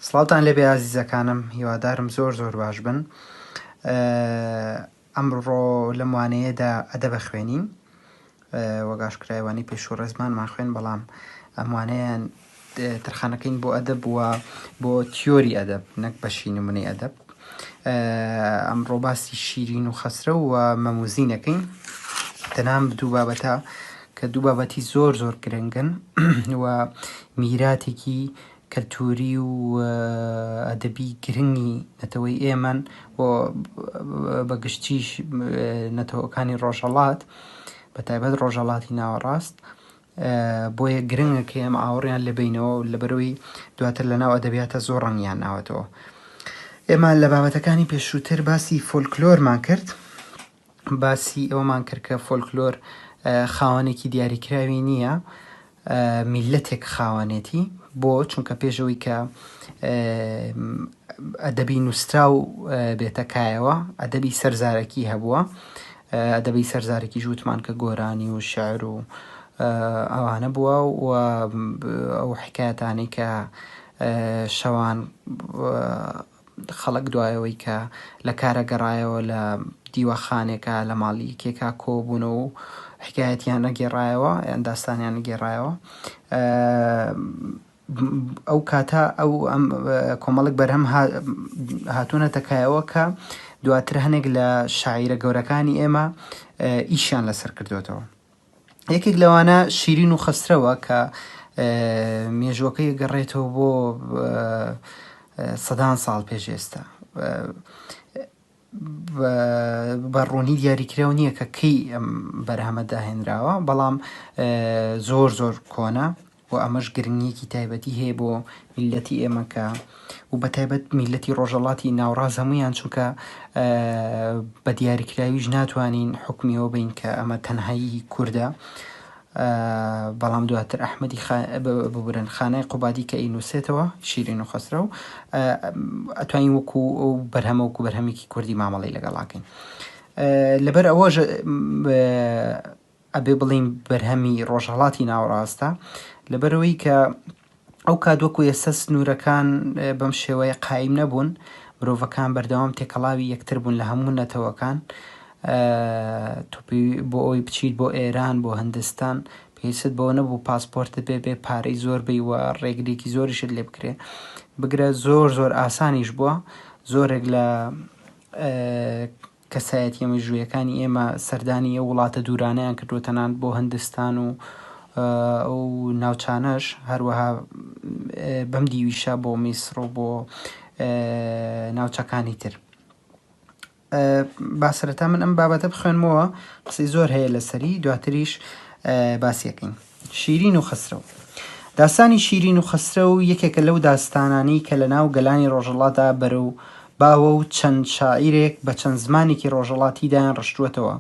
سڵاوتان لێبێ ئازیزەکانم هیوادارم زۆر زۆر باش بن ئەمڕۆ لەم وانەیەدا ئەدەب ئەخوێنین وەک ئاشکرای وانەی پێشوو ڕێزمانمان خوێن بەڵام ئەم وانەیان تەرخانەکەین بۆ ئەدەب و بۆ تیۆری ئەدەب نەک بەشی نمونەی ئەدەب ئەمڕۆ باسی شیرین و خەسرەو و مەموزینەکەین تەنام دوو بابەتە کە دوو بابەتی زۆر زۆر گرنگن و میراتێکی کەلتوری و ئەدەبی گرنگی نەتەوەی ئێمەن و بە گشتیش نەتەوەکانی ڕۆژهەڵات بە تایبەت ڕۆژهەڵاتی ناوەڕاست بۆیە گرنگە کە ئێمە ئاوڕیان لێ بەینەوە لەبەرەوەی دواتر لە ناو ئەدەبیاتە زۆر ڕەنگیان ناوەتەوە. ئێمە لە بابەتەکانی پێشووتر باسی فۆلکلۆرمان کرد باسی ئەوەمان کرد کە فۆلکلۆر خاوەنێکی دیاریکراوی نییە میللەتێک خاوەنێتی بۆ چونکە پێشەوەی کە ئەدەبی نووسراو بێتە کایەوە ئەدەبی سەرزارەکی هەبووە ئەدەبی سەرزارەکیش وتمان کە گۆرانی و شعر و ئەوانە بووە و ئەو حکایەتانەی کە شەوان خەڵک دوایەوەی کە لە کارە گەڕایەوە لە دیوەخانێکا لە ماڵی یەکێکا کۆبوونەوە و حکایەتیان ئەگێڕایەوە یان داستانیان ئەگێڕایەوە ئەو کاتە ئەو ئەم کۆمەڵک بەرهەم هاتوونەتە کایەوە کە دواتر هەنێک لە شاعیرە گەورەکانی ئێمە ئیشیان لەسەر کردوێتەوە یەکێک لەوانە شیرین و خەسرەوە کە مێژوەکەی گەڕێتەوە بۆ سەدان ساڵ پێش ئێستا بە ڕوونی دیاریکراو نییە کە کەی ئەم بەرهەمە داهێنراوە بەڵام زۆر زۆر کۆنە و ئەمەش گرنگیەکی تایبەتی هەیە بۆ میللەتی ئێمە کە و بە تایبەت میللەتی ڕۆژەڵاتی ناوڕاست هەمویان چونکە بە دیاریکراویش ناتوانین حکمیەوە بین کە ئەمە تەنهایی کوردە بەڵام دواتر ئەحمەدی ببورن خانای قوبادی کە ئینوسێتەوە شیرین و خەسرە و ئەتوانین وەکو ئەو بەرهەمە وەکو بەرهەمێکی کوردی مامەڵی لەگەڵاکەین لەبەر ئەوەش ئەبێ بڵێین بەرهەمی ڕۆژهەڵاتی ناوەڕاستە، لەبەرئەوەی کە ئەو کات وەکو ئێستا سنوورەکان بەم شێوەیە قایم نەبوون، مرۆڤەکان بەردەوام تێکەڵاوی یەکتر بوون لە هەموو نەتەوەکان، تۆ بۆ ئەوەی بچیت بۆ ئێران بۆ هندستان پێویستت بەوە نەبوو پاسپۆرتت بێ بێ پارەی زۆر بی و ڕێگرێکی زۆریشت لێ بکرێ بگرە زۆر زۆر ئاسانیش بووە زۆرێک لە کەسایەتیە مێژوویەکانی ئێمە سەردانی ئەو وڵاتە دوورانەیان کردووە تەنانەت بۆ هندستان و ئەو ناوچانەش هەروەها بەم دیویشە بۆ میسر و بۆ ناوچەکانی تر با سەرەتا من ئەم بابەتە بخوێنمەوە قسەی زۆر هەیە لەسەری دواتریش باسیەکەین شیرین و خەسرەو داستانی شیرین و خەسرەو یەکێکە لەو داستانانەی کە لە ناو گەلانی ڕۆژهەڵاتدا بەرەو باوە و چەند شاعیرێک بە چەند زمانێکی ڕۆژهەڵاتی دایان ڕشتووەتەوە،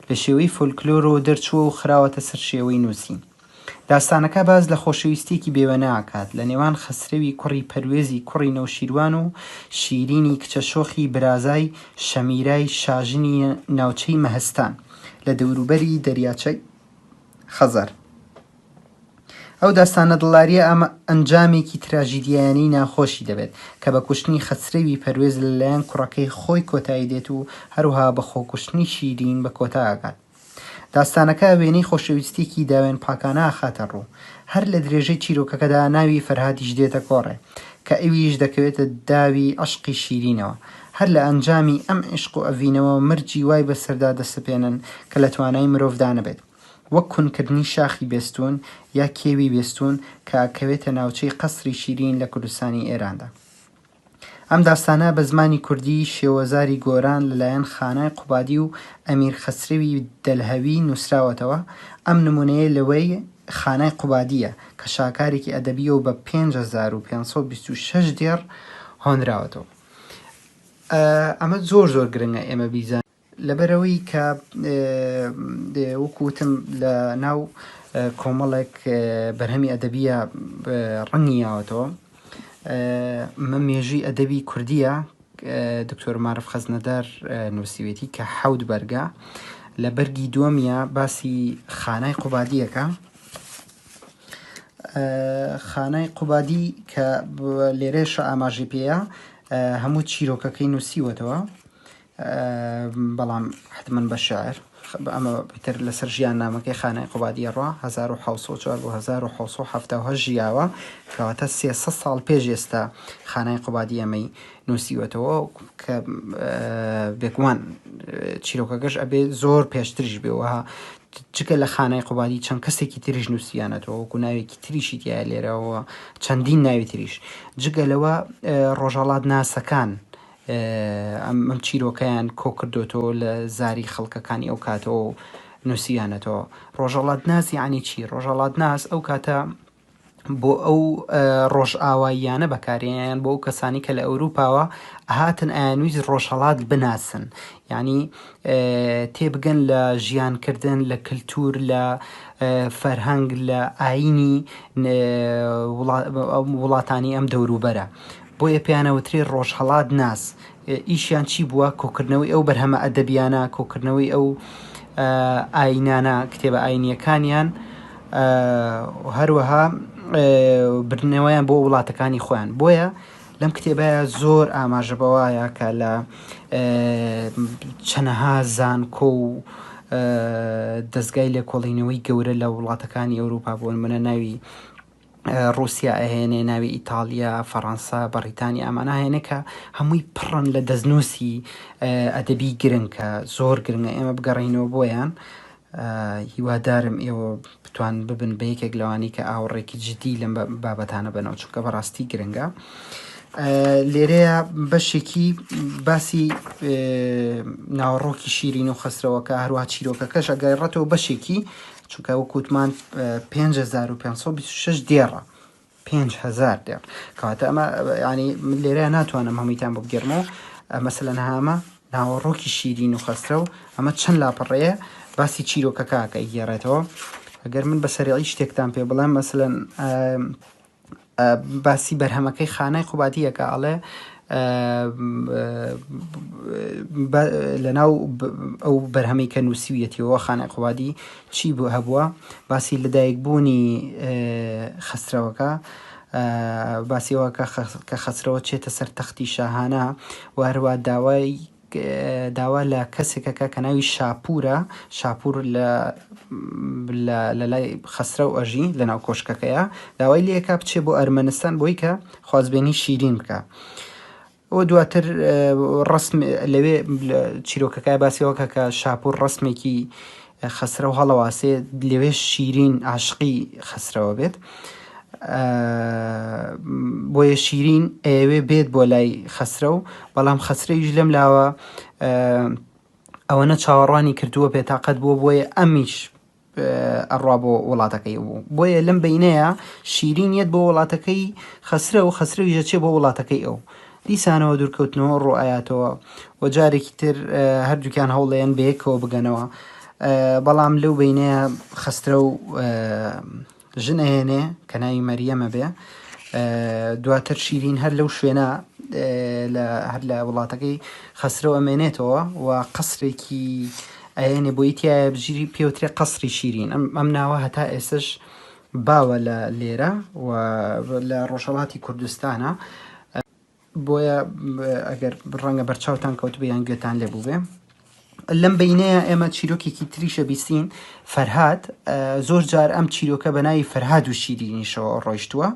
لە شێوەی فۆلکلۆرەوە دەرچووە و خراوەتە سەر شێوەی نووسین. داستانەکە باس لە خۆشەویستییەکی بێوێنە ئەکات لە نێوان خەسرەوی کوڕی پەروێزی کوڕی نەوشیروان و شیرینی کچە شۆخی برازای شەمیرای شاژنی ناوچەی مەهستان لە دەوروبەری دەریاچەی خەزەر. ئەو داستانە دڵدارییە ئەمە ئەنجامێکی تراژیدیایانەی ناخۆشی دەبێت، کە بە کوشتنی خەسرەوی پەروێز لە لایەن کوڕەکەی خۆی کۆتایی دێت و هەروەها بە خۆکوشتنی شیرین بە کۆتا ئەگات. داستانەکە وێنەی خۆشەویستییەکی داوێن پاکانە ئەخاتە ڕوو. هەر لە درێژەی چیرۆکەکەدا ناوی فەرهادیش دێتە گۆڕێ، کە ئەویش دەکەوێتە داوی عەشقی شیرینەوە. هەر لە ئەنجامی ئەم عیشق و ئەڤینەوە مەرجی وای بەسەردا دەسەپێنن کە لە توانای مرۆڤدا نەبێت. وەک کونکردنی شاخی بێستوون یا کێوی بێستوون کە ئەکەوێتە ناوچەی قەسری شیرین لە کوردستانی ئێراندا. ئەم داستانە بە زمانی کوردی شێوەزاری گۆران لە لایەن خانای قوبادی و ئەمیر خەسرەوی دەلهەوی نووسراوەتەوە، ئەم نموونەیە لەوەی خانای قوبادییە کە شاکارێکی ئەدەبییە و بە 5526 دێڕ هۆنراوەتەوە. ئەمە زۆر زۆر گرنگە ئێمە بیزانین. لەبەرئەوەی کە وەکو وتم لە ناو کۆمەڵێک بەرهەمی ئەدەبیە ڕەنگی یاوەتەوە مە مێژووی ئەدەبی کوردیە دکتۆر مارف خەزنەدار نووسیوێتی کە حەوت بەرگە لە بەرگی دووەمیە باسی خانای قوبادیەکە. خانای قوبادی کە لێرەشە ئاماژەی پێیە هەموو چیرۆکەکەی نووسیوەتەوە بەڵام حتمما بە شعر ئەمە پتر لەسەر ژیان نامەکەی خانای قوبادیە ڕا 1970 بۆ 1970 ژیاوە کەواتە 300 ساڵ پێش ئێستا خانای قوبادی ئەمەی نووسیوەتەوە کە بێگومان چیرۆکەکەش ئەبێ زۆر پێشتریش بێ وەها جگە لە خانای قوبادی چەند کەسێکی تریش نووسیانەتەوە وەکو ناوێکی تریشی تایە لێرەوە چەندین ناوی تریش جگە لەوە ڕۆژهەڵات ناسەکان ئەم ئەم چیرۆکەیان کۆ کردوێتەوە لە زاری خەڵکەکانی ئەو کاتەوە و نووسیانەتەوە ڕۆژهەڵات ناس یعنی چی ڕۆژهەڵات ناس ئەو کاتە بۆ ئەو ڕۆژئاواییانە بەکارێنیان بۆ ئەو کەسانی کە لە ئەوروپاوە هاتن ئەیانویست ڕۆژهەڵات بناسن یعنی تێبگەن لە ژیانکردن لە کللتور لە فەرهەنگ لە ئاینی وڵاتانی ئەم دەوروبەرە بۆیە پێیانەوترێ ڕۆژهەڵات ناس ئیشیان چی بووە کۆکردنەوەی ئەو بەرهەمە ئەدەبیانە کۆکردنەوەی ئەو ئاینانە کتێبە ئاینیەکانیان هەروەها بردنەوەیان بۆ وڵاتەکانی خۆیان بۆیە لەم کتێبەیە زۆر ئاماژە بەوایە کە لە چەنەها زانکۆ و دەستگای لێکۆڵینەوەی گەورە لە وڵاتەکانی ئەوروپا بۆ منە ناوی ڕووسیا ئەهێنێ ناوی ئیتاڵیا، فەڕەنسا، بەڕیتانیا ئەمانە ئەهێنێ کە هەمووی پڕن لە دەستنووسی ئەدەبی گرنگ کە زۆر گرنگە ئێمە بگەڕێینەوە بۆیان هیوادارم ئێوە بتوان ببن بە یەکێک لەوانی کە ئاوڕێکی جدی لەم بابەتانە بنەوە چونکە بەڕاستی گرنگە لێرەیە بەشێکی باسی ناوەڕۆکی شیرین و خەسرەوەکە هەروە چیرۆکەکەش ئەگەڕێتەوە بەشێکی چونکە وەک وتمان 5526 دێڕە 5000 دێڕ کەواتە ئەمە ینی من لێرە ناتوانم هەموویتان بۆ بگێڕمەوە مەسەلەن هامە ناوەڕۆکی شیرین و خەسرە و ئەمە چەند لاپەڕەیە باسی چیرۆکەکە کە ئەیگێڕێتەوە ئەگەر من بە سەریعی شتێکتان پێ بڵێم مەسەلەن باسی بەرهەمەکەی خانای قوبادیەکە ئەڵێ لەناو ئەو بەرهەمەی کە نووسیویەتیەوە خانای قوبادی چی بوو هەبووە باسی لەدایک بوونی خەسرەوەکە باسیەوە کە خەسرەوە چێتە سەر تەختی شاهانە و هەروە داوای داوا لە کەسێک ئەکا کە ناوی شاپوورە، شاپوور لە لە لە لای خەسرەو ئەژی لە ناو کۆشکەکەیا، داوای لێ ئەکا بچێ بۆ ئەرمەنستان بۆی کە خوازبێنی شیرین بکا. و دواتر ڕەسم لەوێ چیرۆکەکە باسی ئەوە کە کە شاپوور ڕەسمێکی خەسرەو هەڵەواسێ لەوێ شیرین عاشقی خەسرەوە بێت. بۆیە شیرین ئەیەوێ بێت بۆ لای خەسرەو بەڵام خەسرەویش لەم لاوە ئەوەنە چاوەڕوانی کردووە بێتاقەت بووە بۆیە ئەمیش ئەڕوا بۆ وڵاتەکەی بوو بۆیە لەم بینەیە شیرین یەت بۆ وڵاتەکەی خەسرە و خەسرەویش دەچێ بۆ وڵاتەکەی ئەو دیسانەوە دوورکەوتنەوە ڕوئاتەوە و جارێکی تر هەردووکیان هەوڵێن بەیەکەوە بگەنەوە بەڵام لەو بینەیە خەسرە و ژن ئەهێنێ کە ناوی مەریەمە بێ دواتر شیرین هەر لەو شوێنە لە هەر لە وڵاتەکەی خەسرەو ئەمێنێتەوە و قەسرێکی ئەیەنێ بۆی تایە بژیری پێوترێ قەسری شیرین ئەم ئەم ناوە هەتا ئێستش باوە لە لێرە و لە ڕۆژهەڵاتی کوردستانە بۆیە ئەگەر ڕەنگە بەرچاوتان کەوتبێ یان گوێتان لێ بووبێ لەم بینەیە ئێمە چیرۆکێکی تریشە بیستین فەرهاد زۆر جار ئەم چیرۆکە بە ناوی فەرهاد و شیرینیشەوە ڕۆیشتووە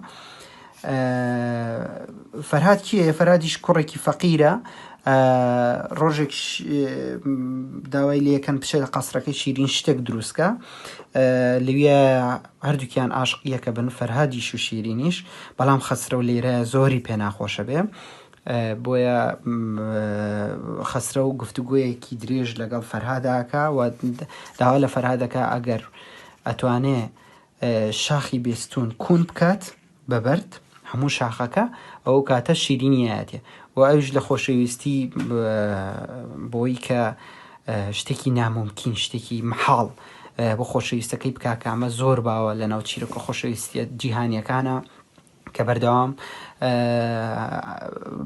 فەرهاد کیە فەرهادیش کوڕێکی فەقیرە ڕۆژێک داوای لەکەن بچێت لە قەسرەکەی شیرین شتێک دروستکە لەویە هەردووکیان عاشقی یەکە بن فەرهادیش و شیرینیش بەڵام خەسرەو لێرە زۆری پێ ناخۆشە بێ بۆیە خەسرەو گفتوگۆیەکی درێژ لەگەڵ فەرهاداکە و داوا لە فەرهادەکە ئەگەر ئەتوانێ شاخی بێستون کون بکات بە بەرد هەموو شاخەکە ئەو کاتە شیرینیایەتێ و ئەویش لە خۆشەویستی بۆی کە شتێکی نامومکین شتێکی مەحاڵ بۆ خۆشەویستەکەی بکا کە ئەمە زۆر باوە لە ناو چیرۆکە خۆشەویستیە جیهانیەکانە. کە بەردەوام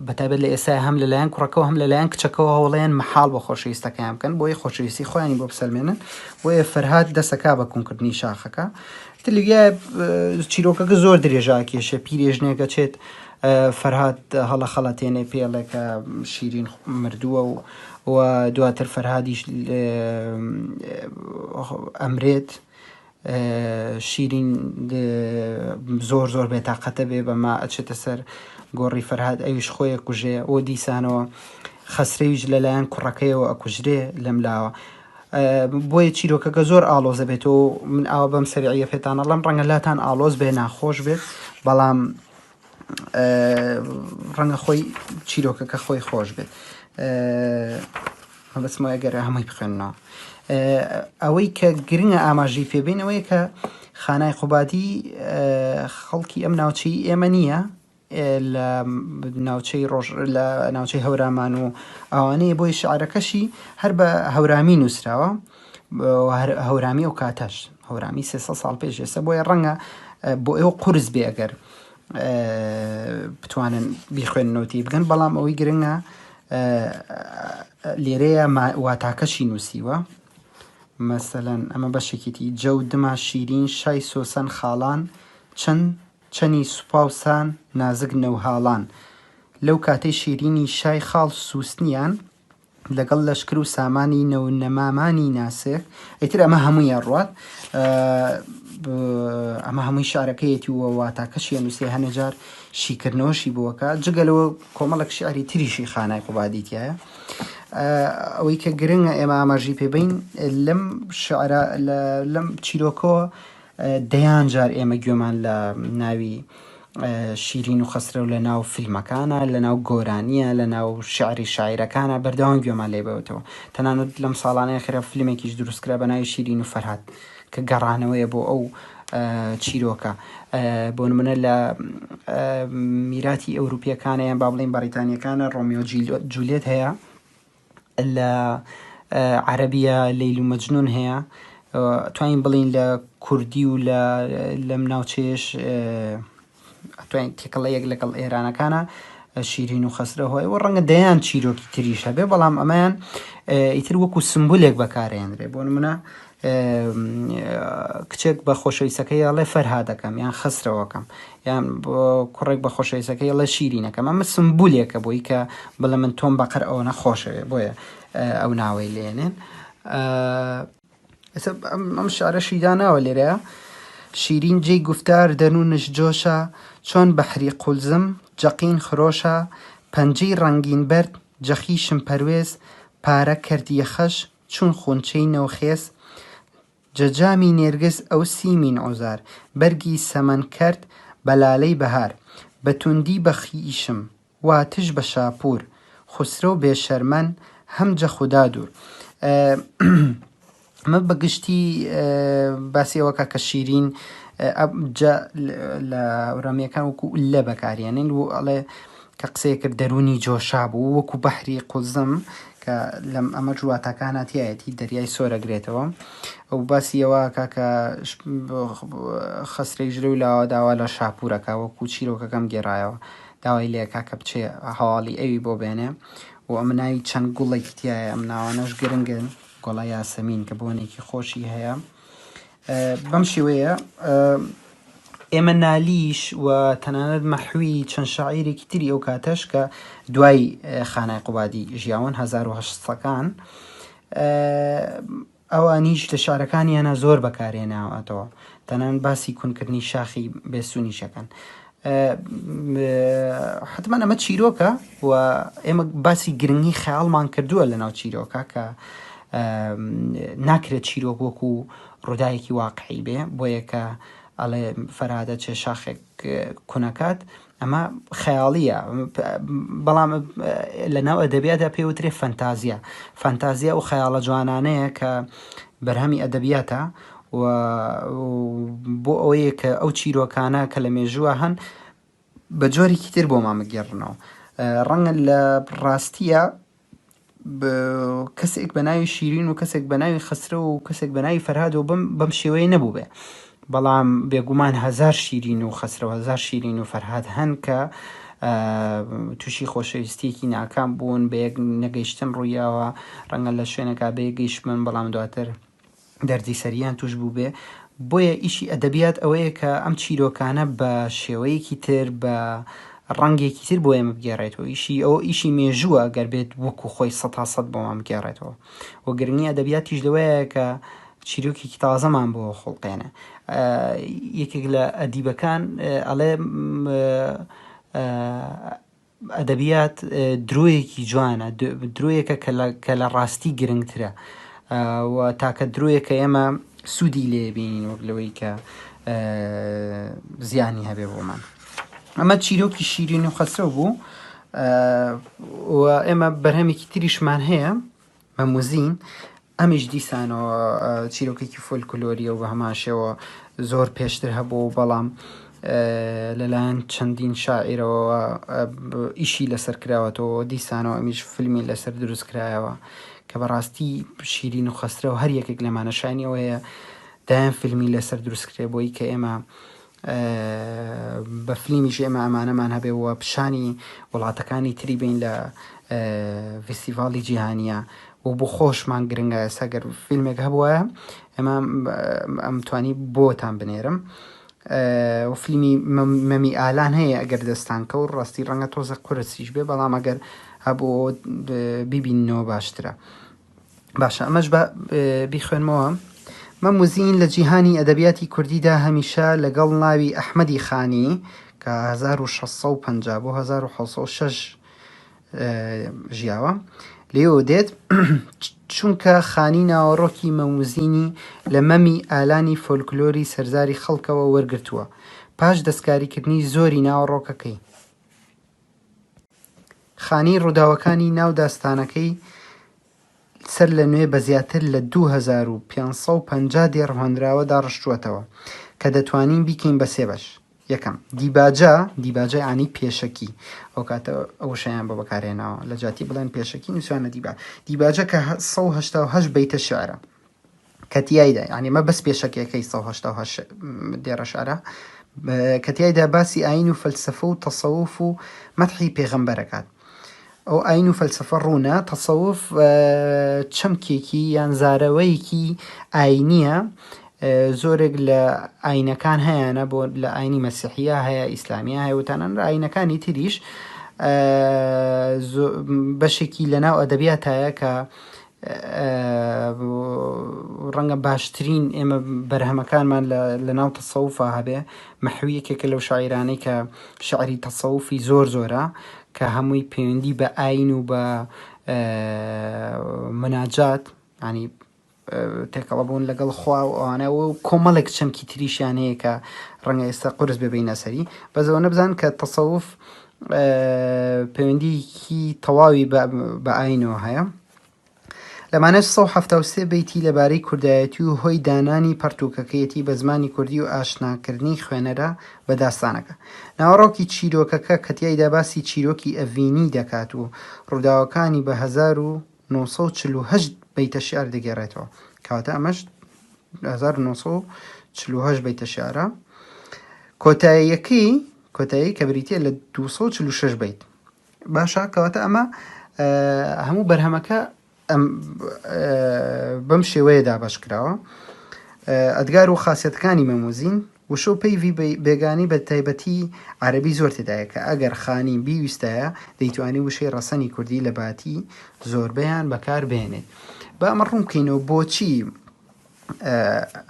بەتایبەت لە ئێستا هەم لەلایەن کوڕەکەەوە هەم لەلایەن کچەکەەوە هەوڵێن مەحاڵ بە خۆشەویستەکەیان بکەن بۆیە خۆشەویستی خۆیانی بۆ بسەلمێنن بۆیە فەرهاد دەسەکا بە کونکردنی شاخەکە تلویە چیرۆکەکە زۆر درێژا کێشە پیرێژنێکە چێت فەرهاد هەڵە خەڵەتێنێ پێڵێکە شیرین مردووە و و دواتر فەرهادیش ئەمرێت شیرین زۆر زۆر بێتاقەتە بێ بەمە ئەچێتە سەر گۆڕی فەرهاد ئەویش خۆی ئەکوژێ و دیسانەوە خەسرەویش لەلایەن کوڕەکەیەوە ئەکوژرێ لەم لاوە بۆیە چیرۆکەکە زۆر ئاڵۆزە بێتەوە من ئاوا بەم سەریعە پێتان ئەڵێم ڕەنگە لاتان ئاڵۆز بێ ناخۆش بێت بەڵام ڕەنگە خۆی چیرۆکەکە خۆی خۆش بێت مەبەستمە ئەگەر هەمووی بخوێنەوە ئەوەی کە گرنگە ئاماژەی پێبین ئەوەیە کە خانای قوبادی خەڵکی ئەم ناوچەی ئێمە نییە لە ناوچەی ڕۆژ لە ناوچەی هەورامان و ئەوانەیە بۆی شعرەکەشی هەر بە هەورامی نووسراوە هەورامی ئەو کاتەش هەورامی 300 ساڵ پێش ئێستا بۆیە ڕەنگە بۆ ئێوە قورس بێ ئەگەر بتوانن بیخوێننەوە تی بگەن بەڵام ئەوەی گرنگە لێرەیە واتاکەشی نووسیوە مەسەلەن ئەمە بەشێکیتی جەو دما شیرین شای سۆسەن خاڵان چەند چەنی سوپا و سان نازک نەوهاڵان لەو کاتەی شیرینی شای خاڵ سوسنیان لەگەڵ لەشکر و سامانی نەونەمامانی ناسک ئیتر ئەمە هەمووی ئەڕوات ئەمە هەمووی شعرەکەیەتی و واتاکەشی ئەنووسێ هەنێ جار شیکردنەوەشی بۆکە جگە لەوە کۆمەڵێک شعری تریشی خانای قوبادی تایە ئەوەی کە گرنگە ئێمە ئاماژی پێبین لەم شعرە لەم چیرۆکەوە دەیان جار ئێمە گوێمان لە ناوی شیرین و خەسرەو لە ناو فیلمەکانە لە ناو گۆرانیە لە ناو شعری شاعیرەکانە بەردەوام گوێمان لێ بەوەتەوە تەنانەت لەم ساڵانەیە خێرا فیلمێکیش دروستکرا بە ناوی شیرین و فەرهاد کە گەڕانەوەیە بۆ ئەو چیرۆکە بۆ نمونە لە میراتی ئەوروپیەکانە یان با بڵین بەریتانیەکانە ڕۆمیۆ جولێت هەیە لە عەرەبیە لەیل و مەجنون هەیە توانین بڵین لە کوردی و لە لەم ناوچەیەش توانین تێکەڵەیەک لەگەڵ ئێرانەکانە شیرین و خەسرە هۆی و ڕەنگە دەیان چیرۆکی تریش هەبێ بەڵام ئەمەیان ئیتر وەکو سمبولێک بەکارێنرێ بۆ نمونە کچێک بە خۆشەویستەکەی ئەڵێ فەرهادەکەم یان خەسرەوەکەم یان کوڕێک بە خۆشەویستەکەی ئەڵێ شیرینەکەم ئەمە سمبولێکە بۆی کە بڵێ من تۆم بەقەر ئەوەنە خۆشەوێ بۆیە ئەو ناوەی لێنێن ئێستا ئەم شعرەشی داناوە لێرە شیرین جێی گوفتار دەنوونش جۆشە چۆن بەحری قولزم جەقین خرۆشە پەنجەی ڕەنگین بەرد جەخیشم پەروێز پارە کەرد یەخەش چون خونچەی نەوخێز جە جامی نێرگز ئەو سیمین عوزار بەرگی سەمەن کەرد بە لالەی بەهار بە توندی بە خیشم وا تژ بە شاپوور خوسرەو بێ شەرمەن هەم جە خودا دوور. ئەمە بە گشتی باسی ئەوە کە شیرین جە لە ئەورامیەکان وەکو لە بەکاریێنین و ئەڵێ کە قسەی کرد دەروونی جۆشا بوو وەکو بەحری قوزم کە لەم ئەمە جواتەکانە تایەتی دەریای سۆرەگرێتەوە ئەو باسی ئەوە کاکە خەسرەی ژرە و لاوە داوا لە شاپورەکە وەکو چیرۆکەکەم گێڕایەوە داوای لێکا کە بچێ هەواڵی ئەوی بۆ بێنێ و ئەمە ناوی چەند گوڵێکی تایە ئەم ناوانەش گرنگن گوڵە یاسەمین کە بۆنێکی خۆشی هەیە بەم شێوەیە ئێمە نالیش و تەنانەت مەحوی چەند شاعیرێکی تری ئەو کاتەش کە دوای خانای قوبادی ژیاون 1970ەکان ئەوانیش لە شعرەکانیانە زۆر بەکارێناوەتەوە تەنان باسی کونکردنی شاخی بێسونیشەکەن حتمما ئەمە چیرۆکە و ئێمە باسی گرنگی خەیاڵمان کردووە لە ناو چیرۆکە کە ناکرێت چیرۆک وەکو ڕووداوێکی واقعی بێ بۆیە کە ئەڵێ فەرهادە چێ شاخێک کونەکات ئەمە خەیاڵیە بەڵام لە ناو ئەدەبیاتدا پێوترێ فەنتازیە فەنتازیە و خەیاڵە جوانانەیە کە بەرهەمی ئەدەبیاتە و بۆ ئەوەیە کە ئەو چیرۆکانە کە لە مێژووە هەن بە جۆرێکی تر بۆمان بگێڕنەوە ڕەنگە لە ڕاستیە کەسێک بە ناوی شیرین و کەسێک بە ناوی خەسرەو و کەسێک بە ناوی فەرهاد و بەم بەم شێوەیە نەبوو بێ. بەڵام بێگومان هەزار شیرین و خەسرەو هەزار شیرین و فەرهاد هەن کە تووشی خۆشەویستیەکی ناکام بوون بە یەک نەگەیشتن ڕوویاوە ڕەنگە لە شوێنێکا بە یەک گەیشتبن بەڵام دواتر دەردی سەریان توش بووبێ بۆیە ئیشی ئەدەبیات ئەوەیە کە ئەم چیرۆکانە بە شێوەیەکی تر بە ڕەنگێکی تر بۆ ئێمە بگێڕێتەوە ئیشی ئەو ئیشی مێژووە گەر بێت وەکو خۆی سەتا سەد بۆمان بگێڕێتەوە و گرنگی ئەدەبیاتیش لەوەیە کە چیرۆکێکی تازەمان بۆ خوڵقێنە یەکێک لە ئەدیبەکان ئەڵێ ئەدەبیات درۆیەکی جوانە، درۆیەکە کە لە ڕاستی گرنگترە و تاکە درۆیە کە ئێمە سوودی لێ بینین وەک لەوەی کە زیانی هەبێ بۆمان. ئەمە چیرۆکی شیرین و خەسرەو بوو و ئێمە بەرهەمێکی تریشمان هەیە مەموزین ئەمیش دیسانەوە چیرۆکێکی فۆلکلۆریە و بە هەمان شێوە زۆر پێشتر هەبوو و بەڵام لەلایەن چەندین شاعیرەوە ئیشی لەسەر کراوەتەوە دیسانەوە ئەمیش فیلمی لەسەر دروست کرایەوە کە بەڕاستی شیرین و خەسرەو هەر یەکێک لەمانە شانی ئەوەیە دایان فیلمی لەسەر دروست کرێ بۆی کە ئێمە بە فلیمیش ئێمە ئەمانەمان هەبێ و پیشانی وڵاتەکانی تری بین لە ڤیستیڤاڵی جیهانیە و بۆ خۆشمان گرنگە ئێستا گەر فیلمێک هەبووایە ئێمە ئەم توانی بۆتان بنێرم و فیلمی مەمی ئالان هەیە ئەگەر دەستان کەوت ڕاستی ڕەنگە تۆزە قورسیش بێ بەڵام ئەگەر هەبوو بیبیننەوە باشترە باشە ئەمەش با بیخوێنمەوە. مەم و زین لە جیهانی ئەدەبیاتی کوردیدا هەمیشە لەگەڵ ناوی ئەحمەدی خانی کە 1650 بۆ 1706 ژیاوە لێوە دێت چونکە خانی ناوەڕۆکی مەم و زینی لە مەمی ئالانی فۆلکلۆری سەرزاری خەڵکەوە وەرگرتووە پاش دەستکاریکردنی زۆری ناوەڕۆکەکەی. خانی ڕووداوەکانی ناو داستانەکەی سەر لە نوێ بە زیاتر لە 2550 دێڕ هۆنراوە داڕشتووەتەوە کە دەتوانین بیکەین بە سێ بەش. یەکەم، دیباجە، دیباجە یانی پێشەکی، ئەو کاتە ئەو وشەیان بۆ بەکارهێناوە، لە جیاتی بڵێن پێشەکی نووسیانە دیبا، دیباجە کە 188 بەیتە شیعرە. کە تیایدا یانی مە بەس پێشەکیەکەی 188 دێڕە شعرە کە تیایدا باسی ئاین و فەلسەفە و تەسەوف و مەدحی پێغەمبەرەکات ئەو ئاین و فەلسەفە ڕوونە تەسەوف چەمکێکی یان زارەوەیەکی ئاینیە زۆرێک لە ئاینەکان هەیەە بۆ لە ئاینی مەسیحە هەیە ئیسلامیە هەیە وتانان ئاینەکانی تریش بەشێکی لەناو ئەدەبیاتایە کە ڕەنگە باشترین ئێمە بەرهەمەکانمان لە ناو تەسەوفا هەبێ مەحوی یەکێکە لەو شاعیرانەی کە شعری تەسەوفی زۆر زۆرە کە هەمووی پەیوەندی بە ئاین و بە مناجات ینی تێکەڵە بوون لەگەڵ خوا و ئەوانە و کۆمەڵێک چەمکی تریشیان هەیە کە ڕەنگە ئێستا قورس بێ بینە سەری بەس ئەوە نەبزان کە تەسەوف پەیوەندیکی تەواوی بە ئاینەوە هەیە لەمانەش 173 بەیتی لەبارەی کوردایەتی و هۆی دانانی پەڕتووکەکەیەتی بە زمانی کوردی و ئاشناکردنی خوێنەرە بە داستانەکە. ناوەڕۆکی چیرۆکەکە کە تیایدا باسی چیرۆکی ئەڤینی دەکات و ڕووداوەکانی بە 1948 بەیتە شیعر دەگێڕێتەوە. کەواتە ئەمەش 1948 بەیتە شیعرە. کۆتاییەکەی کۆتایی کە بریتییە لە 246 بەیت. باشە کەواتە ئەمە هەموو بەرهەمەکە بەم شێوەیە دابەش کراوە ئەدگار و خاصەتەکانی مەموزین وشە و پەیڤی بێگانی بە تایبەتی عەربی زۆر تێدایە کە ئەگەر خانی بیویستایە دەیتوانی وشەی ڕەسەنی کوردی لە باتی زۆربەیان بەکار بهێنێت با ئەمە ڕوون بکەینەوە بۆچی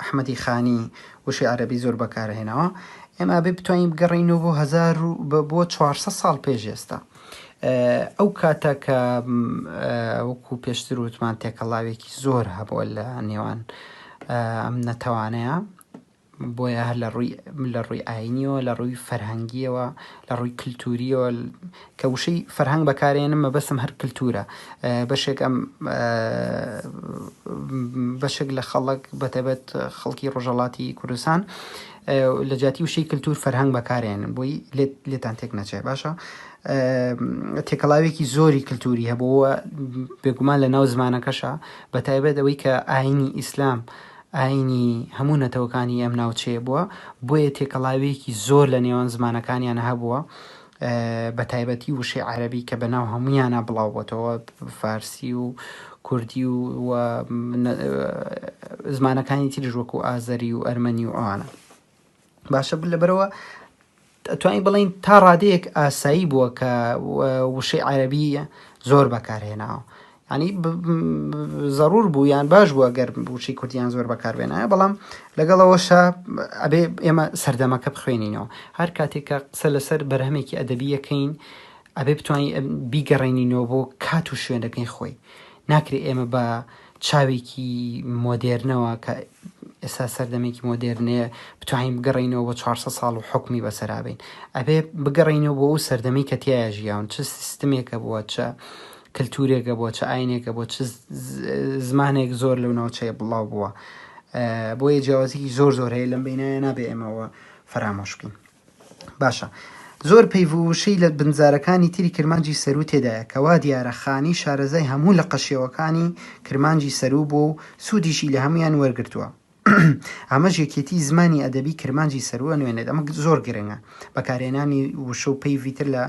ئەحمەدی خانی وشەی عەرەبی زۆر بەکارهێناوە ئێمە ئەبێ بتوانین بگەڕێینەوە بۆ هەزار و بۆ 400 ساڵ پێش ئێستا ئەو کاتە کە وەکو پێشتر وتمان تێکەڵاوێکی زۆر هەبووە لە نێوان ئەم نەتەوانەیە بۆیە هەر لە ڕووی لە ڕووی ئاینیەوە لە ڕووی فەرهەنگیەوە لە ڕووی کللتوریەوە کە وشەی فەرهەنگ بەکارێنم مەبەستم هەر کللتورە بەشێک ئەم بەشێک لە خەڵک بەتایبەت خەڵکی ڕۆژەڵاتی کوردستان لە جیاتی وشەی کللتور فەرهەنگ بەکارێنن بۆی لێتان تێک نەچێ باشە تێکەڵاوێکی زۆری کللتوری هەبووە بێگومان لە ناو زمانەکەشە بە تایبەت ئەوەی کە ئاینی ئیسلام. ئایینی هەموو نەتەوەکانی ئەم ناوچەیە بووە، بۆیە تێکەڵاوییەکی زۆر لە نێوان زمانەکانیان هەبووە، بە تایبەتی وشەی عەرەبی کە بە ناو هەموویانا بڵاو بۆتەوە، فارسی و کوردی و زمانەکانی تریش وەکوو ئازەری و ئەرمەنی و ئەوانە. باشە لەبەرەوە ئەتوانین بڵێین تا ڕادەیەک ئاسایی بووە کە وشەی عەرەبی زۆر بەکارهێناوە ینی زەرور بوو یان باش بووە گەر وشەی کوردیان زۆر بەکاربێنایە بەڵام لەگەڵەوەشە ئەبێ ئێمە سەردەمەکە بخوێنینەوە هەر کاتێک کە قسە لەسەر بەرهەمێکی ئەدەبیەکەین ئەبێ بتوانین بیگەڕێنینەوە بۆ کات و شوێنەکەی خۆی ناکرێ ئێمە بە چاوێکی مۆدێرنەوە کە ئێستا سەردەمێکی مۆدێرنەیە بتوانین بگەڕێینەوە بۆ 400 ساڵ و حوکمی بەسەرا بین ئەبێ بگەڕێینەوە بۆ ئەو سەردەمەی کە تیایا ژیاون چ سیستمێکە بووە چ کلتورێکە بووە چ ئاینێکە بووە چ زمانێک زۆر لەو ناوچەیە بڵاو بووە بۆیە جیاوازیی زۆر زۆر هەیە لەم بینایە نابێ ئێمەوە فەرامۆش بکەین. باشە زۆر پەیڤ و وشەی لە بنزارەکانی تری کرمانجی سەروو تێدایە کە وا دیارە خانی شارەزای هەموو لقە شێوەکانی کرمانجی سەروو بووە و سوودیشی لە هەموویان وەرگرتووە. ئەمەش یەکێتی زمانی ئەدەبی کرمانجی سەروو ئەنوێنێت. ئەمە زۆر گرنگە بەکارهێنانی وشە و پەیڤی تر لە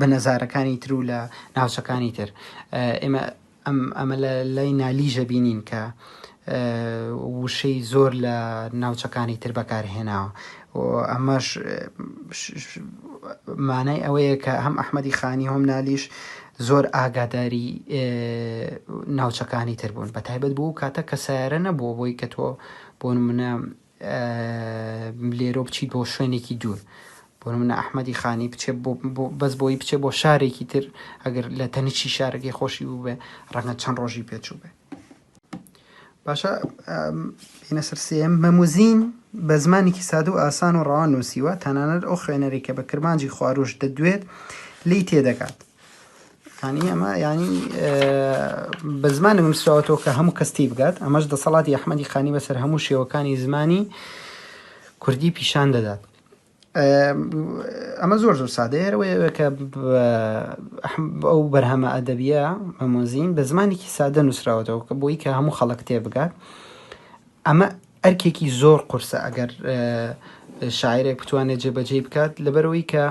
بنەزارەکانی تر و لە ناوچەکانی تر. ئێمە ئەم ئەمە لە لای نالیش ئەبینین کە وشەی زۆر لە ناوچەکانی تر بەکارهێناوە و ئەمەش مانای ئەوەیە کە هەم ئەحمەدی خانی هەم نالیش زۆر ئاگاداری ناوچەکانی تر بوون بە تایبەت بۆ کاتە کە سیارە نەبووە بۆی کە تۆ بۆ نمونە لێرۆ بچیت بۆ شوێنێکی دوور بۆ نمونە ئەحمەدی خانی بچێ بەس بۆی بچێ بۆ شارێکی تر ئەگەر لە تەنیشتی شارەکەی خۆشی بووبێ ڕەنگە چەند ڕۆژی پێچوو بێ باشە بینە سەر سێیەم مەموزین بە زمانێکی سادە و ئاسان و ڕەوان نووسیوە تەنانەت ئەو خوێنەری کە بە کرمانجی خواروش دەدوێت لێی تێدەگات یانی ئەمە یانی بە زمانێک نووسراوەتەوە کە هەموو کەس تی بگات ئەمەش دەسەڵاتی ئەحمەدی خانی بەسەر هەموو شێوەکانی زمانی کوردی پیشان دەدات ئەمە زۆر زۆر سادەیە ئەوەیە کە ئەو بەرهەمە ئەدەبیە مەمۆزین بە زمانێکی سادە نووسراوەتەوە کە بۆی کە هەموو خەڵک تێ بگات ئەمە ئەرکێکی زۆر قورسە ئەگەر شاعیرێک بتوانێت جێبەجێی بکات لەبەرئەوەی کە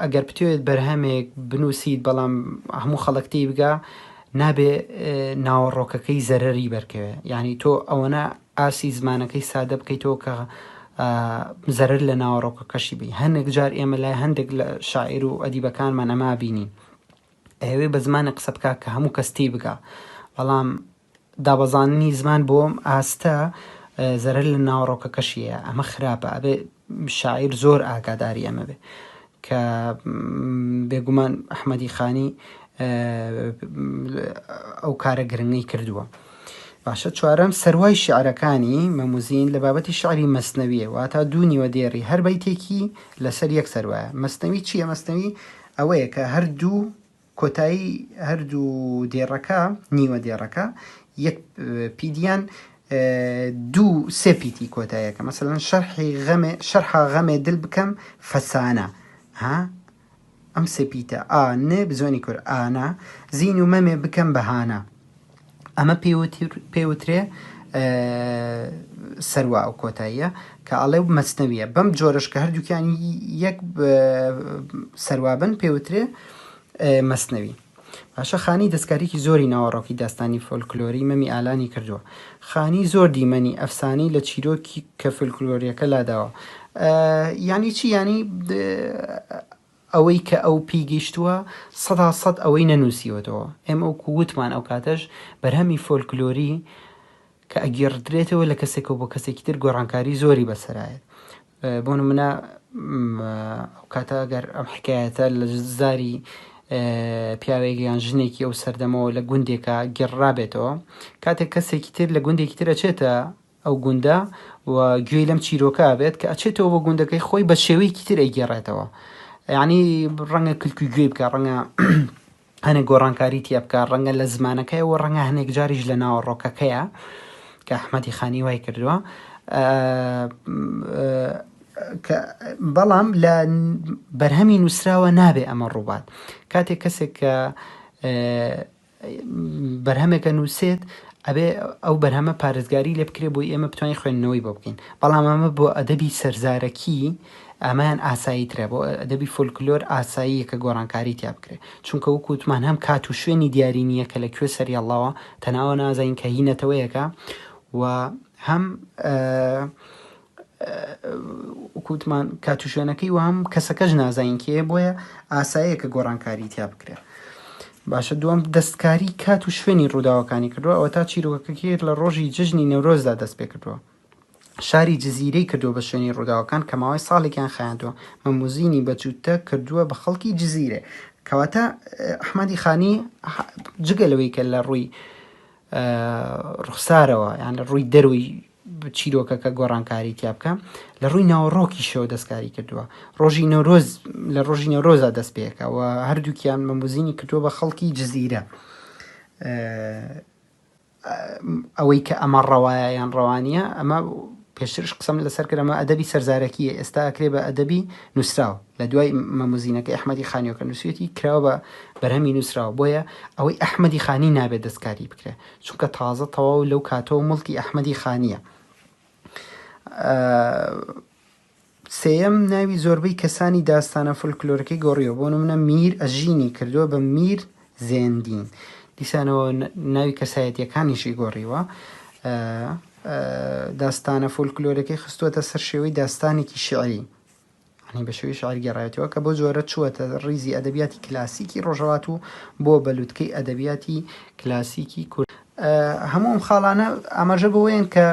ئەگەر بتەوێت بەرهەمێک بنووسیت بەڵام هەموو خەڵک تێی بگا نابێ ناوەڕۆکەکەی زەرەری بەرکەوێ یعنی تۆ ئەوەنە ئاسی زمانەکەی سادە بکەیتەوە کە زەرەر لە ناوەڕۆکەکەشی بی هەندێک جار ئێمە لای هەندێک لە شاعیر و ئەدیبەکانمان ئەما بینین ئەیەوێ بە زمانێک قسە بکا کە هەموو کەس تێی بگا بەڵام دابەزاندنی زمان بۆ ئەم ئاستە زەرەر لە ناوەڕۆکەکەشی هەیە ئەمە خراپە ئەبێ شاعیر زۆر ئاگاداری ئەمە بێ کە بێگومان ئەحمەدی خانی ئەو کارە گرنگەی کردووە. باشە چوارەم سەروای شعرەکانی مەموزین لە بابەتی شعری مەسنەویە واتا دوو نیوە دێڕی هەر بەیتێکی لەسەر یەک سەروایە مەسنەوی چییە مەسنەوی ئەوەیە کە هەردوو کۆتایی هەردوو دێڕەکە، نیوە دێڕەکە، یەک پیت یان دوو سێ پیتی کۆتایەکە مەسەلەن شەرحی غەمێ شەرحا غەمێ دل بکەم فەسانە ها ئەم سێ پیتە ئا ن بزۆنی کور ئانا زین و مەمێ بکەم بەهانە ئەمە پێوترێ سەروا ئەو کۆتاییە کە ئەڵێ مەسنەویە بەم جۆرەش کە هەردووکیان یەک سەروا بن پێوترێ مەسنەوی باشە خانی دەستکاریکی زۆری ناوەڕۆکی داستانی فۆلکلۆری مەمی ئالانی کردووە خانی زۆر دیمەنی ئەفسانی لە چیرۆکی کە فۆلکلۆریەکە لاداوە یانی چی یانی ئەوەی کە ئەو پێی گەیشتووە سەدا سەد ئەوەی نەنووسیوەتەوە. ئێمە وەکو وتمان ئەو کاتەش بەرهەمی فۆلکلۆری کە ئەگێڕدرێتەوە لە کەسێکەوە بۆ کەسێکی تر گۆڕانکاری زۆری بەسەرایەت. بۆ نمونە ئەو کاتە ئەگەر ئەم حکایەتە لە زاری پیاوێک یان ژنێکی ئەو سەردەمەوە لە گوندێکا گێڕرابێتەوە کاتێک کەسێکی تر لە گوندێکی تر ئەچێتە ئەو گوندە و گوێی لەم چیرۆکە بێت کە ئەچێتەوە بۆ گوندەکەی خۆی بە شێوەیەکی تر ئەیگێڕێتەوە یعنی ڕەنگە کلکی گوێی بکە ڕەنگە هەنێک گۆڕانکاری تیا بکە ڕەنگە لە زمانەکەیەوە ڕەنگە هەنێک جاریش لە ناوەڕۆکەکەیە کە ئەحمەدی خانی وای کردووە بەڵام لە بەرهەمی نووسراوە نابێ ئەمە ڕووبات کاتێک کەسێک کە بەرهەمێکە نووسێت ئەبێ ئەو بەرهەمە پارێزگاری لێ بکرێ بۆی ئێمە بتوانین خوێندنەوەی بۆ بکەین بەڵام ئەمە بۆ ئەدەبی سەرزارەکی ئەمەیان ئاسایی ترە بۆ ئەدەبی فۆلکلۆر ئاساییە کە گۆڕانکاری تیا بکرێ چونکە وەکو وتمان هەم کات و شوێنی دیاری نییە کە لە کوێ سەری هەڵاوە تەناوە نازانین کە هی نەتەوەیەکە و هەم وەکو وتمان کات و شوێنەکەی و هەم کەسەکەش نازانین کێیە بۆیە ئاساییە کە گۆڕانکاری تیا بکرێ باشە دووەم دەستکاری کات و شوێنی ڕووداوەکانی کردووە ئەوە تا چیرۆکەکەی لە ڕۆژی جژنی نەورۆزدا دەست پێ کردووە شاری جزیرەی کردووە بە شوێنی ڕووداوەکان کە ماوەی ساڵێکیان خایاندووە مەموزینی بە جووتە کردووە بە خەڵکی جزیرێ کەواتە ئەحمەدی خانی جگە لەوەی کە لە ڕووی ڕوخسارەوە یان لە ڕووی دەروی چیرۆکەکە گۆڕانکاری تیا بکە لە ڕووی ناوەڕۆکیشەوە دەستکاری کردووە ڕۆژی نەورۆز لە ڕۆژی نەورۆزا دەست پێەکە و هەردووکیان مەموزینی کردووە بە خەڵکی جززیرە ئەوەی کە ئەمە ڕەوایە یان ڕەوانیە ئەمە پێشترش قسەم لەسەر کرد ئەمە ئەدەبی سەرزارەکیە ئێستا ئەکرێ بە ئەدەبی نووسراو لە دوای مەموزینەکەی ئەحمەدی خانیەوە کە نووسویەتی کراوە بە بەرهەمی نووسراوە بۆیە ئەوەی ئەحمەدی خانی نابێت دەستکاری بکرێ چونکە تازە تەواو لەو کاتەوە موڵکی ئەحمەدی خانیە سێیەم ناوی زۆربەی کەسانی داستانە فولکلۆرەکەی گۆڕیوە بۆ نمونە میر ئەژینی کردووە بە میر زێندین دیسانەوە ناوی کەسایەتیەکانیشی گۆڕیوە داستانە فولکلۆرەکەی خستووەتە سەر شێوەی داستانێکی شیعری یانی بە شێوەی شیعر گێڕایەتەوە کە بۆ جۆرە چووەتە ڕیزی ئەدەبیاتی کلاسیکی ڕۆژهەڵات و بۆ بە لوتکەی ئەدەبیاتی کلاسیکی کورد. هەموو ئەم خاڵانە ئاماژە بەوەیەن کە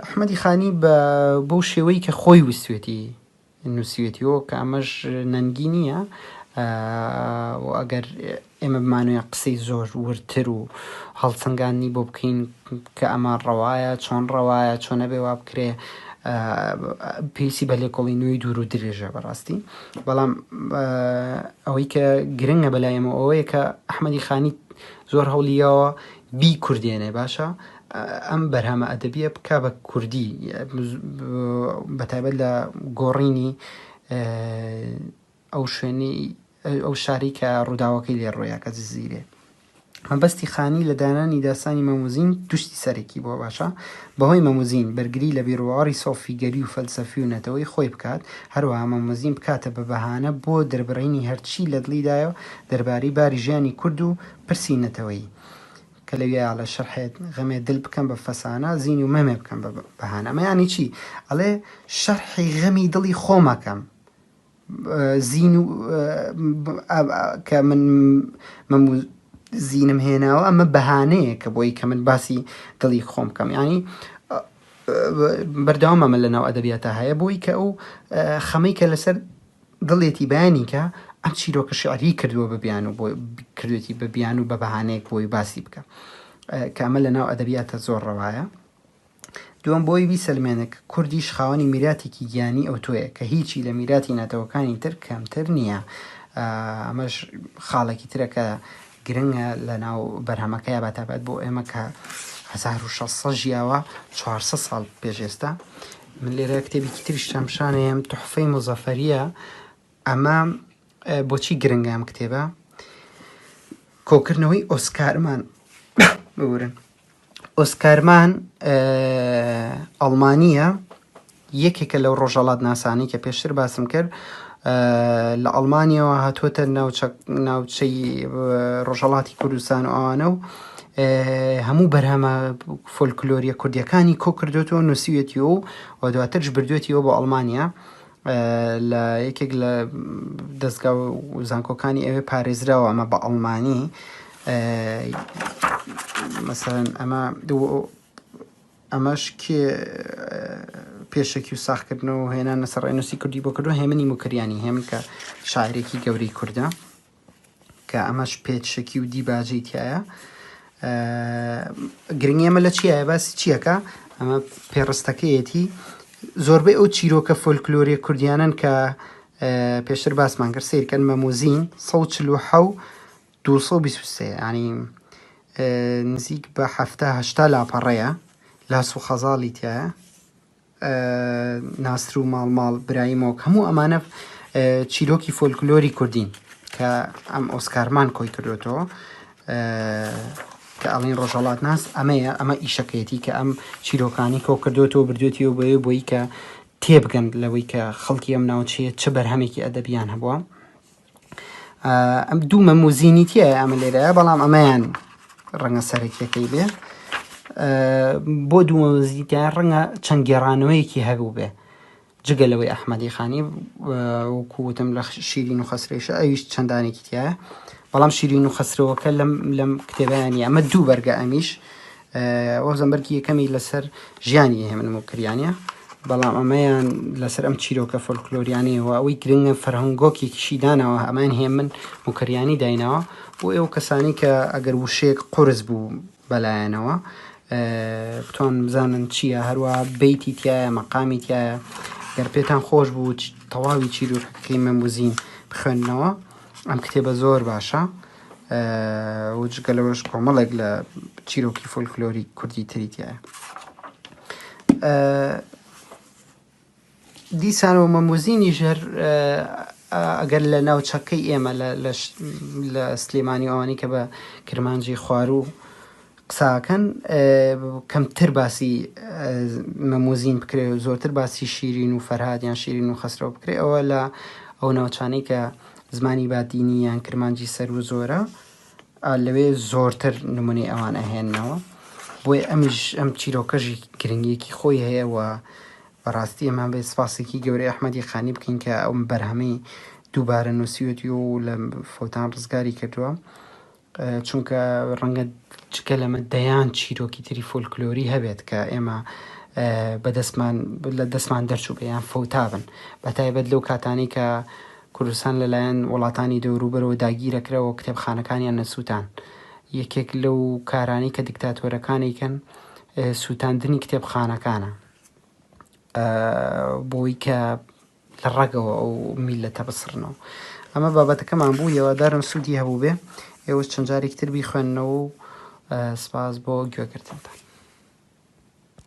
ئەحمەدی خانی بە بەو شێوەی کە خۆی ویستوێتی نووسیوێتیەوە کە ئەمەش نەنگی نییە و ئەگەر ئێمە بمانەوێ قسەی زۆر وردتر و هەڵسەنگاندنی بۆ بکەین کە ئەمە ڕەوایە چۆن ڕەوایە چۆن ئەبێ وا بکرێ پێویستی بە لێکۆڵینەوەی دوور و درێژە بەڕاستی بەڵام ئەوەی کە گرنگە بەلای ئێمە ئەوەیە کە ئەحمەدی خانی زۆر هەوڵیاوە بی کوردێنێ باشە ئەم بەرهەمە ئەدەبیە بک بە کوردی بەتایبەت لە گۆڕینی ئەو شوێنەی ئەو شارەی کە ڕووداوەکەی لێ ڕوویا کە جزیرێ. مەبەستی خانی لە دانانی داستانی مەموزین دوو شتی سەرەکی بووە باشە بەهۆی مەموزین بەرگری لە بیروباوەڕی سۆفیگەری و فەلسەفی و نەتەوەی خۆی بکات هەروەها مەموزین بکاتە بە بەهانە بۆ دەربڕینی هەرچی لە دڵیدایە دەربارەی باری ژیانی کورد و پرسی نەتەوەیی کە لەویا ئەڵێ شەرحێ غەمێ دل بکەم بە فەسانە زین و مەمێ بکەم بە بەهانە ئەمە یانی چی ئەڵێ شەرحی غەمی دڵی خۆمەکەم زین و کە من مەم و زینم هێناوە ئەمە بەهانەیە کە بۆی کە من باسی دڵی خۆم بکەم ینی بەردەوام ئەمە لە ناو ئەدەبیاتە هەیە بۆی کە ئەو خەمەی کە لەسەر دڵێتی بەیانی کە ئەم چیرۆکە شعری کردووە بە بیان و بۆ کردوێتی بە بیان و بە بەهانەیەک بۆی باسی بکە کە ئەمە لە ناو ئەدەبیاتە زۆر ڕەوایە دووەم، بۆی بیسەلمێنێ کە کوردیش خاوەنی میراتێکی گیانی ئەوتۆیە کە هیچی لە میراتی نەتەوەکانی تر کەمتر نییە. ئەمەش خاڵێکی ترە کە گرنگە لە ناو بەرهەمەکەیا بەتایبەت بۆ ئێمە کە 1600 ژیاوە 400 ساڵ پێش ئێستا. من لێرە کتێبێکی تریشتان پیشانەیەم تحفەی موزەفەریە ئەمە بۆچی گرنگە ئەم کتێبە کۆکردنەوەی ئۆسکارمان ببورن ئۆسکارمان ئەڵمانییە، یەکێکە لەو ڕۆژهەڵاتناسانەی کە پێشتر باسم کرد لە ئەڵمانیەوە هاتووەتە ناوچەی ڕۆژهەڵاتی کوردستان و ئەوانە و هەموو بەرهەمە فۆلکلۆریە کوردیەکانی کۆ کردوێتەوە نووسیوێتیەوە و دواترش بردوێتیەوە بۆ ئەڵمانیا لە یەکێک لە دەستگا و زانکۆکانی ئەوێ پارێزراوە ئەمە بە ئەڵمانی مەسەلەن ئەمە ئەمەش کێ پێشەکی و ساخکردنەوە و هێنان لەسەر ڕێنووسی کوردی بۆ کردو هێمنی موکریانی هێمن کە شاعرێکی گەورەی کوردە کە ئەمەش پێچشەکی و دیباجەی تایە گرنگی ئەمە لە چیایە باسی چیەکە ئەمە پێڕستەکەیەتی زۆربەی ئەو چیرۆکە فۆلکلۆریە کوردیانن کە پێشتر باسمان کرد سیرکەن مەموزین 1940 223 ینی نزیک بە هەفتا لاپەڕەیە لاس و خەزاڵی تایە ناسر و ماڵ ماڵ برایمۆک هەموو ئەمانە چیرۆکی فۆلکلۆری کوردین کە ئەم ئۆسکارمان کۆی کردوێتەوە. کە ئەڵین ڕۆژهەڵاتناس ئەمەیە ئەمە ئیشەکەیەتی کە ئەم چیرۆکانی کۆ کردوێتەوە بردوێتیەوە بۆیە بۆی کە تێبگەن لەوەی کە خەڵکی ئەم ناوچەیە چ بەرهەمێکی ئەدەبیان هەبووە ئەم دوو مەموزینی تایە ئەمە لێرەیە بەڵام ئەمەیان ڕەنگە سەرەکیەکەی بێ بۆ دوو مەموزیتیان ڕەنگە چەند گێڕانەوەیەکی هەبوو بێ جگە لەوەی ئەحمەدی خانی وەکو وتم لە شیرین و خەسرەیشە ئەویش چەندانێکی تایە بەڵام شیرین و خەسرەوەکە لەم لەم کتێبیانی ئەمە دوو بەرگە ئەمیش وەزم بەرگی یەکەمی لەسەر ژیانی هێمن موکریانە بەڵام ئەمەیان لەسەر ئەم چیرۆکە فۆلکلۆریانەیەوە ئەوەی گرنگە فەرهەنگۆکێکیشی داناوە ئەمان هێمن موکریانی دایناوە بۆ ئێوە کەسانی کە ئەگەر وشەیەک قورس بوو بەلایەنەوە بتوان بزانن چییە هەروە بیتی تایە مەقامی تایە گەر پێتان خۆش بوو تەواوی چیرۆکەکەی مەموزین بخوێندنەوە ئەم کتێبە زۆر باشە و جگە لەوەش کۆمەڵێک لە چیرۆکی فۆلکلۆری کوردی تری تایە دیسانەوە مەموزینیش هەر ئەگەر لە ناوچەکەی ئێمە لە سلێمانی و ئەوانەی کە بە کرمانجی خواروو قساکەن کەمتر باسی مەموزین بکرێ و زۆرتر باسی شیرین و فەرهاد یان شیرین و خەسرەو بکرێ ئەوە لە ئەو ناوچانەی کە زمانی بادینی یان کرمانجی سەر و زۆرە لەوێ زۆرتر نمونەی ئەوان ئەهێننەوە بۆیە ئەمیش ئەم چیرۆکەژی گرنگیەکی خۆی هەیە و بەڕاستی ئێمە بێ سپاسێکی گەورەی ئەحمەدی خانی بکەین کە ئەو بەرهەمەی دووبارە نووسیوەتی و لە فەوتان ڕزگاری کردووە چونکە ڕەنگە جگە لەمە دەیان چیرۆکی تری فۆلکلۆری هەبێت کە ئێمە بەدەستمان لە دەستمان دەرچوو بێ یان فەوتابن بە تایبەت لەو کاتانەی کە کوردستان لەلایەن وڵاتانی دەوروبەرەوە داگیرەکرەوە کتێبخانەکانیان نەسووتان یەکێک لەو کارانەی کە دیکتاتۆرەکانی کەن سووتاندنی کتێبخانەکانە بۆی کە لە ڕەگەوە ئەو میللەتە بسڕنەوە. ئەمە بابەتەکەمان بوو هیوادارم سوودی هەبوو بێ ئێوەش چەند جارێکی تر بیخوێننەوە و سپاس بۆ گوێگرتنتان.